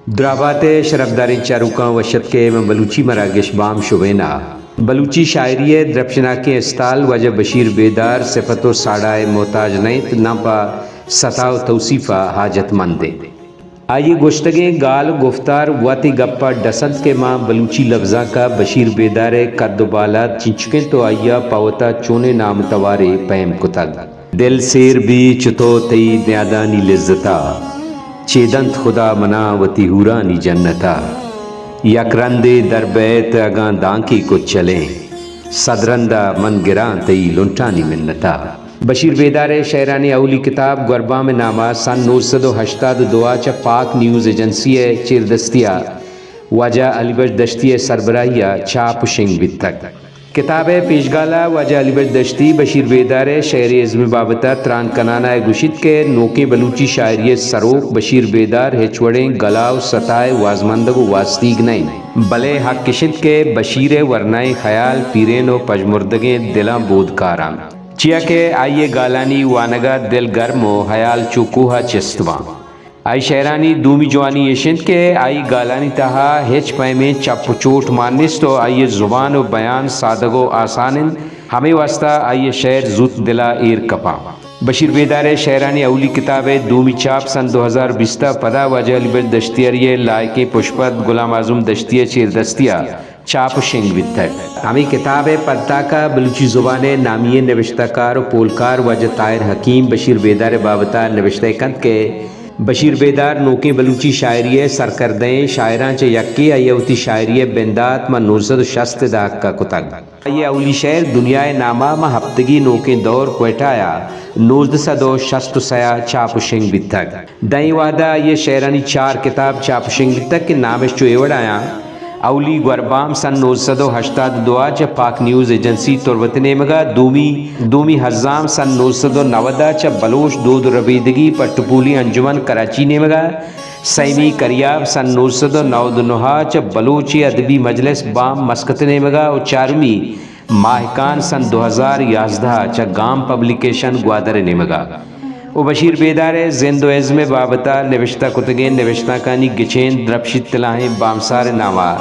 درابات ءِ شرپداریں چاروکاں وش اتک ئے ماں بلوچی مراگش بام شبین ءَ۔ بلوچی شاعری ءِ درپشناکیں استال واجہ بشیر بیدار صفت ءُ ساڑا ءِ محتاج نہ انت، ناں پہ ستا ءُ توصیف ءَ حاجت مند انت۔ آئی ءِ گوشتگیں گال ءُ گفتار وت اے گپ ءَ ڈس انت کہ ماں بلوچی لبزانک ءَ بشیر بیدار ءِ کد ءُ بالاد چنچک انت ءُ آئی ءَ پہ وت ءَ چونیں نام ءُ توارے پیم کتگ۔ دل سیر بی چتو تئی نیادانی لذتا، چیدنت خدا منا وتی حورانی جنتا۔ یک رندے در بئیت اگاں دانکے کت چلیں، صد رندا من گراں تئی لنٹانی منتا۔ بشیر بیدار ءِ شئیرانی اولی کتاب گوربام ءِ نام ءَ سن نو سد ءُ ہشتاد ءُ دو ءَ چہ پاک نیوز ایجنسی ءِ چیردستی ءَ واجہ علی بخش دشتی ءِ سربراہی ءَ چاپ ءُ شنگ بیتگ۔ کتاب ءِ پیشگال ءَ واجہ علی بخش دشتی بشیر بیدار ءِ شئیر ءُ ازم ءِ بابت ءَ تران کنان ءَ گوشیت کہ نوکیں بلوچی شاعری ءِ سروک بشیر بیدار ہچ وڑیں گلا ءُ ستا ءِ وازمندگ ءُ واستیگ نہ انت، بلے حق اش انت کہ بشیر ءِ ورنائیں خیال پیرین ءُ پژمردگیں دلاں بودکار انت۔ چیا کہ آئی ءِ گالانی وانگ ءَ دل گرم ءُ ہیال چو کوہ ءَ چست باں۔ آئی شئیرانی دومی جوانی ایش انت کہ آئی گالانی تہا ہچ پیمیں چپ ءُ چوٹ مان نیست ءُ آئی ءِ زبان ءُ بیان سادگ ءُ آسان انت، ہمے واستا آئی ءِ شئیر زوت دل ءَ ایر کپاں۔ بشیر بیدار ءِ شئیرانی اولی کتاب ءِ دومی چاپ سن دو ہزار بیست ءَ پدا واجہ علی بخش دشتیاری ءِ لائکیں پشپد غلام اعظم دشتی ءِ چیردستی ءَ چاپ ءُ شنگ بیتگ۔ ہمے کتاب ءِ پدتاک ءَ بلوچی زبان ءِ نامی ئیں نبشتہ کار ءُ پولکار واجہ طاہر حکیم بشیر بیدار ءِ بابت ءَ نبشتہ کنت کہ بشیر بیدار نوکیں بلوچی شاعری ءِ سرکردہیں شاعراں چہ یکے، آئی ءَ وتی شاعری ءِ بندات ماں نو سد ءُ شست ءِ دہک ءَ کتگ۔ آئی ءِ اولی شئیر دنیا ءِ نام ءَ ماں ہپتگی نوکیں دور کوئٹہ ءَ نوزدہ سد ءُ شست ءُ سئے ءَ چاپ ءُ شنگ بیتگ۔ داں اے وہد ءَ آئی ءِ شئیرانی چار کتاب چاپ ءُ شنگ بیتگ کہ نام اش چو اے وڑ ءَ آں، اولی گوربام سن نو سد ءُ ہشتاد ءُ دو ءَ چہ پاک نیوز ایجنسی تربت ءِ نیمگ ءَ، دومی، دومی ہزام سن نو سد ءُ نود ءَ چہ بلوچ دود ءُ ربیدگی پٹ ءُ پولی انجمن کراچی ءِ نیمگ ءَ، سیمی کریاب سن نو سد ءُ نود ءُ نہ ءَ چہ بلوچی ادبی مجلس بام مسقط ءِ نیمگ ءَ ءُ چارمی ماہکان سن دو ہزار یازدہ ءَ چہ گام پبلیکیشن گوادر ءِ نیمگ ءَ۔ ءُ بشیر بیدار ءِ زند ءُ ازم ءِ بابت ءَ نبشتہ کتگیں نبشتانکانی گچین درپشیت تلاہیں بامسار ءِ نام ءَ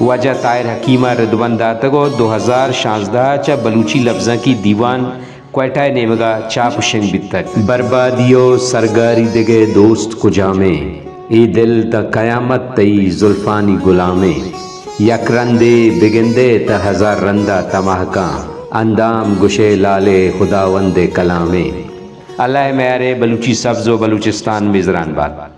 واجہ طاہر حکیم ءَ ردبند داتگ ءُ دو ہزار شانزدہ ءَ چہ بلوچی لبزانکی دیوان کوئٹہ ءِ نیمگ ءَ چاپ ءُ شنگ بیتگ۔ بربادی ءُ سرگاری دگہ دوست کجامیں؟ اے دل تاں قیامت تئی زلفانی غلامیں۔ یک رندے بگندئے تہ ہزار رندا تماہ کاں، اندام گشئے لالے خداوند ءِ کلامیں۔ اللہ ءِ میار ءَ بلوچی سبز ءُ بلوچستان میزران بات۔